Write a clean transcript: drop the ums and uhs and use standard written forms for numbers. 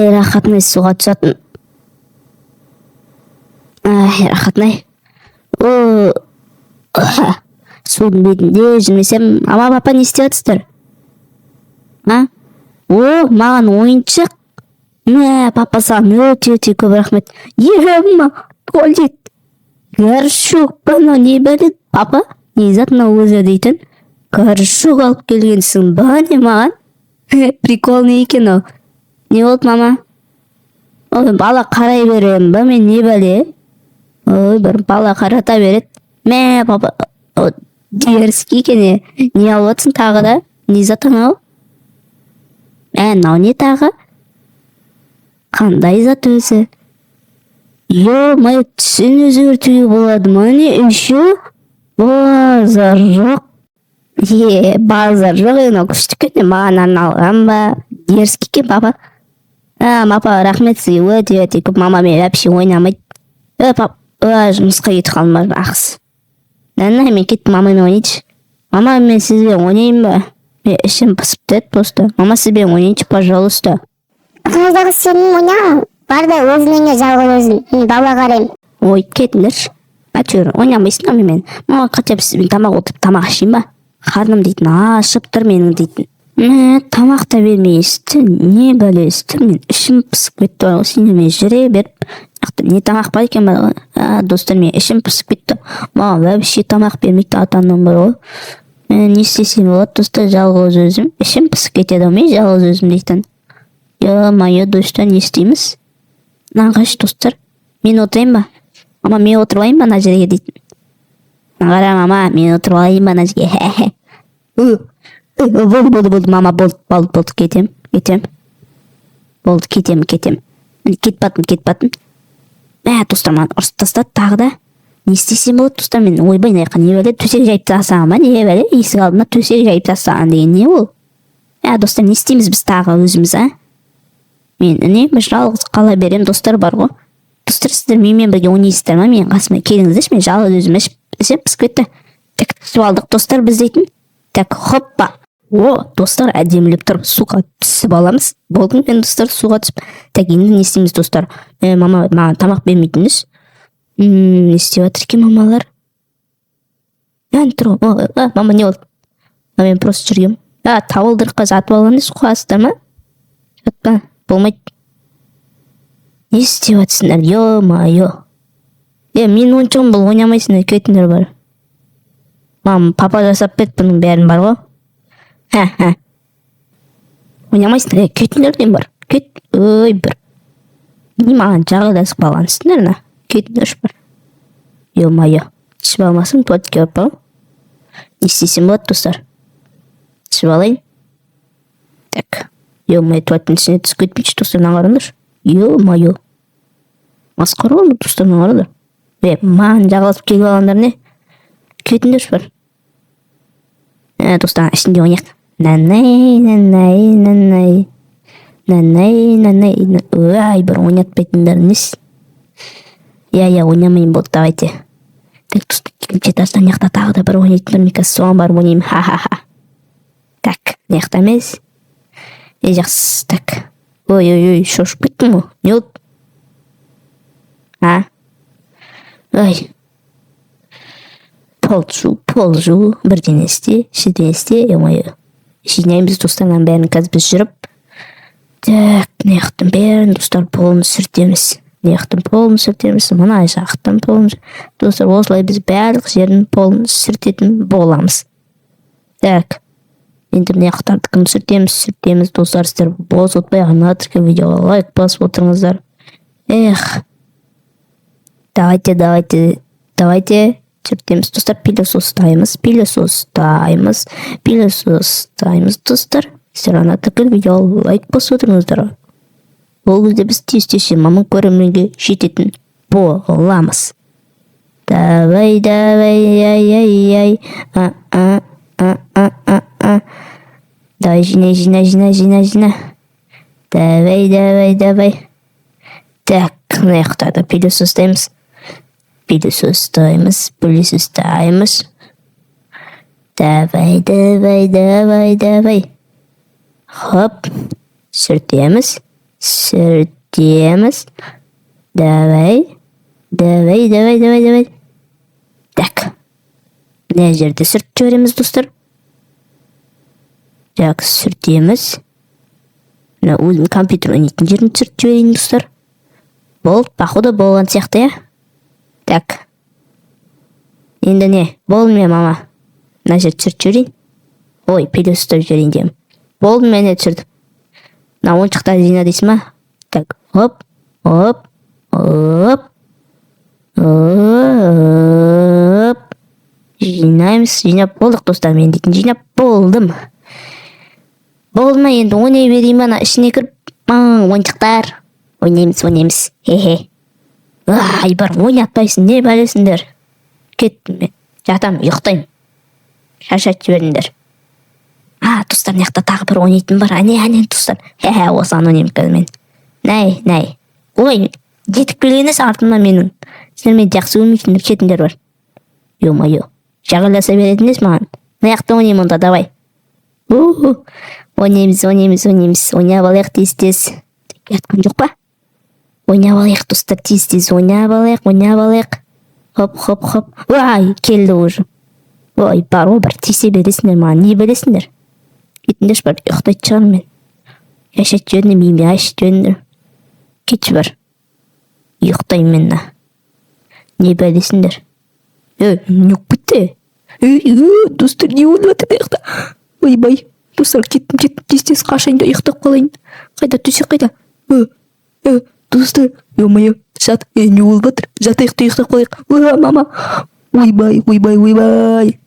Ай, рахатын ай, суға түсетін. Ай, рахатын ай. О, судың бетінде жүрмесем. Мама, папа, не істеп жатырсыздар, а? О, маған ойыншық. Мә, папа, саған өте өте көп рахмет. Ема, туалет горшок па мынау? Не бәле, папа, не зат мынау өзі дейтін? Горшок алып келгенсің ба, не маған? Прикольный екен ол. Не болды, мама? Ой, бала қарай беремін ба мен? Не бәле? Ой, бір бала қарата береді. Мә, папа. О, дерзкий екен. Е, не алып жатырсың тағы да? Не зат анау? Мә, мынау не тағы? Қандай зат өзі? Ё-моё, түсін өзгертуге болады ма, не? Еще базар жоқ. Е, базар жоқ. Е, мынау күшті екен, маған арналған ба? Дерзкий екен, папа. А, папа, рахмет сізге өте өте көп. Мама мен вообще ойнамайды. Е, пап, жұмысқа кетіп қалдым ба? Ақысы нәнә, мен кеттім, мамамен ойнайыншы. Мама, мен сізбен ойнайын ба? Мен ішім пысып кетеді просто. Мама, сізбен ойнайыншы, пожалуйста. Қайдағы сенің ойнағың? Бар да, өзің ойна, жалғыз өзің. Мен бала қараймын. Ой, кетіңдерші, әйтеуір ойнамайсың менімен. Маған хотя бы сізбен тамақ отырып, тамақ ішейін ба? Қарным дейтін ашып тұр менің дейтін. Мә, тамақ та бермейсіз, не бәлесі? Мен ішім пысып кетті ғой сендермен жүре беріп. Мына не тамақ бар екен бар ғой? А, достар, мен ішім пысып кетті. Маған вообще тамақ бермейді ата анам бар ғой. Мен не істесем болады, достар? Жалғыз өзім ішім пысып кетеді ғой мен жалғыз өзім дейтін. Ё-моё, достар, не істейміз? Мынаны қарашы, достар. Мен отырайын ба, мама? Мен отырып алайын ба ана жерге дейтін? Қара, мама, мен отырып алайын ба ана жерге? Болды, болды, болды, мама, болды, болды, болды, кетем, кетем, болды, кетем, кетем. Міне, кетіп баттым, кетіп баттым. Мә, достар, маған ұрысып тастады тағы да. Не істесем болады, достар, мен? Ойбай, мына жаққа не бәле? Төсек жайып тастаған ба, не бәле? Есік алдына төсек жайып тастаған деген не ол? Ә, достар, не істейміз біз тағы өзіміз, а? Мен үнемі жалғыз қала беремін, достар, бар ғой. Достар, сіздер менімен бірге ойнайсыздар ма? Менің қасыма келіңіздерші, мен жалғыз өзім ішім пысып кетті. Так, түсіп алдық, достар, біз дейтін. Так, хоппа. О, достар, әдемілеп тұрып суға түсіп аламыз. Болды, мен, достар, суға түсіп. Так, енді не істейміз, достар? Е, мама маған тамақ бермейтін. Не істеп жатыр екен мамалар? Ән тұр ғой. О, а, мама, не болды? А, мен просто жүргенмін. А, табалдырыққа жатып алған емес қуасыздар ма? Жатпа, болмайды. Не істеп жатсыңдар, ё-моё? Е, мен ойыншығым бұл, ойнамайсыңдар, кетіңдер бар. Мам, папа жасап берді бұның бәрін бар ғой. Ха ха, ойнамайсыңдар. Е, кетіңдер деймін, бар, кет. Ой, бір не, маған жағаласып қалғансыңдар мына. Кетіңдерші бар. Ё-моё, түсіп алмасам, туалетке барып бар ғой. Не істесем болады, достар? Түсіп алайын. Так, ё-моё, туалеттің ішіне түсіп кетпейінші, достар. Мына қараңдаршы, ё-моё, масқара ғой, достар, мына қараңдар. Е, маған жағаласып келіп алғандар не? Кетіңдерші бар. Ә, достар, ішінде ойнайық. Нанай, нанай, нанай, нанай, нанай. Ай, бір ойнатпайтындар несі? Иә, иә, ойнамаймын, болды, давайте. Так, достар, екінші этажда мына жақта тағы да бір ойнайтын бар. Мен қазір соған барып ойнаймын. Ха ха ха. Так, мына жақта емес. Е, жақсы. Так, ой, ой, ой, шошып кеттім ғой. Не болды, а? Ой, пол жу, пол жу, бірдеңе істе, шірдеңе істе. Ё-моё, жинаймыз, достар, мынаның бәрін қазір біз жүріп. Так, мына жақтың бәрін, достар, полын сүртеміз. Мына жақтың полын сүртеміз, мына жақтың полын. Достар, осылай біз барлық жердің полын сүртетін боламыз. Так, енді мына жақтардікін сүртеміз, сүртеміз. Достар, сіздер бос отпай, ана видеоға лайк басып отырыңыздар. Эх, давайте, давайте, давайте, сүртеміз, достар. Пылесостаймыз, пылесостаймыз, пылесостаймыз. Достар, сіздер ана видеоға лайк басып отырыңыздар. Ол кезде біз тез тез 20 000 көрерменге жететін боламыз. Давай, давай, ай, ай, ай, а, а, а, а, а, а. Давай, жина, жина, жина, жина, жина. Давай, давай, давай. Так, мына жақта да пылесостаймыз, пылесостаймыз, пылесостаймыз. Давай, давай, давай, давай. Хоп, сүртеміз. Сүртеміз. Давай, давай, давай, давай, давай. Так, мына жерді сүртіп жібереміз, достар. Так, сүртеміз. Мына өзім компьютер ойнайтын жерін сүртіп жіберейін, достар. Болды, походу, болған сияқты, иә. Так, енді не болды? Мен, мама, мына жерді сүртіп жіберейін. Ой, пылесос ұстап жіберейін дедім. Болды, міне, түсірдім. Мына ойыншықтарды жина дейсің ба? Так, хоп, хоп, хоп, хоп, жинаймыз. Жинап болдық, достар. Мен дейтін жинап болдым. Болды ма? Енді ойнай берейін ба? Ана ішіне кіріп, ойыншықтар ойнаймыз, ойнаймыз, хе-хе. Ай, бар, ойнатпайсың, не бәлесіңдер? Кеттім мен, жатамын, ұйықтаймын, шаршатып жібердіңдер. А, достар, мына жақта тағы бір ойнайтын бар. Әне, әне, достар, хе-хе, осыған ойнаймын қазір мен. Нәй, нәй, ой, жетіп келген есі артымнан менің. Сендер мені жақсы көрмейсіңдер, кетіңдер, бар. Ё-моё, жағаласа беретін емес маған. Мына жақта ойнаймын онда. Давай, у, ойнаймыз, ойнаймыз, ойнаймыз, ойнап алайық тез тез. Жатқан жоқ па? Ойнап алайық, достар, тез тез ойнап алайық, ойнап алайық. Хоп, хоп, хоп. Ай, келді уже. Ой, бар ғой, бір тиісе бересіңдер маған, не бересіңдер? Кетіңдерші, бар, ұйықтайтын шығармын мен. Шаршатып жібердіңдер, миымды ашытып жібердіңдер. Кетші, бар, ұйықтаймын мен. Мына не бәлесіңдер? Ей, не болып кетті? Ей, ей, достар, не болып жатыр мына жақта? Ойбай, достар, кеттім, кеттім, тез тез қашайын да ұйықтап қалайын. Қайда төсек, қайда? Э, э, достар, ё-моё, жат. Е, не болып жатыр? Жатайық та ұйықтап қалайық. Уа, мама, ойбай, ойбай, ойбай.